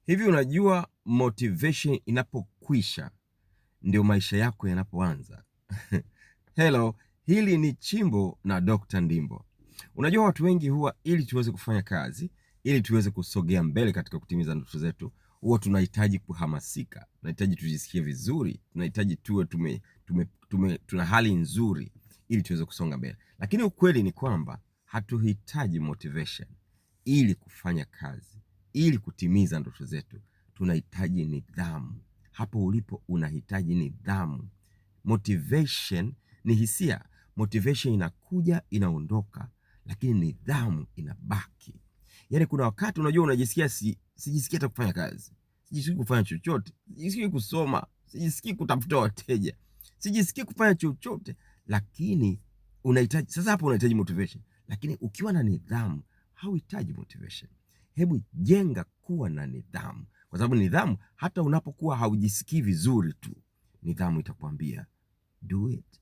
Hivi unajua motivation inapokwisha ndio maisha yako yanapoanza. Hello, hili ni Chimbo na Dr. Ndimbo. Unajua watu wengi huwa ili tuweze kufanya kazi, ili tuweze kusogea mbele katika kutimiza ndoto zetu, huwa tunahitaji kuhamasika, tunahitaji tujisikie vizuri, tunahitaji tuwe tume, tume, tume, tuna hali nzuri ili tuweze kusonga mbele. Lakini ukweli ni kwamba hatuhitaji motivation ili kufanya kazi, ili kutimiza ndoto zetu. Tunahitaji nidhamu. Hapo ulipo unahitaji nidhamu. Motivation ni hisia. Motivation inakuja inaondoka, lakini nidhamu inabaki. Yaani kuna wakati unajua unajisikia sijisikii hata kufanya kazi, sijisikii kufanya chochote, sijisikii kusoma, sijisikii kutafuta wateja, sijisikii kufanya chochote, lakini unahitaji sasa. Hapo unahitaji motivation, lakini ukiwa na nidhamu hauhitaji motivation. Hebu jenga kuwa na nidhamu, kwa sababu nidhamu, hata unapokuwa haujisikii vizuri tu, nidhamu itakwambia do it,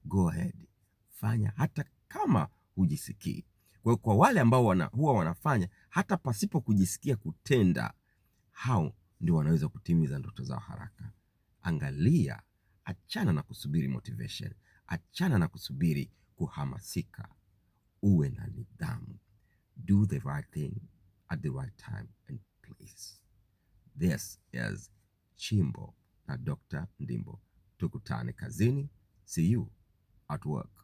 go ahead, fanya hata kama hujisikii. Kwa hiyo kwa wale ambao huwa wanafanya hata pasipo kujisikia kutenda, hao ndio wanaweza kutimiza ndoto zao haraka. Angalia, achana na kusubiri motivation, achana na kusubiri kuhamasika, uwe na nidhamu. Do the right thing at the right time and place. This is Chimbo na Dr. Ndimbo. Tukutane kazini. See you at work.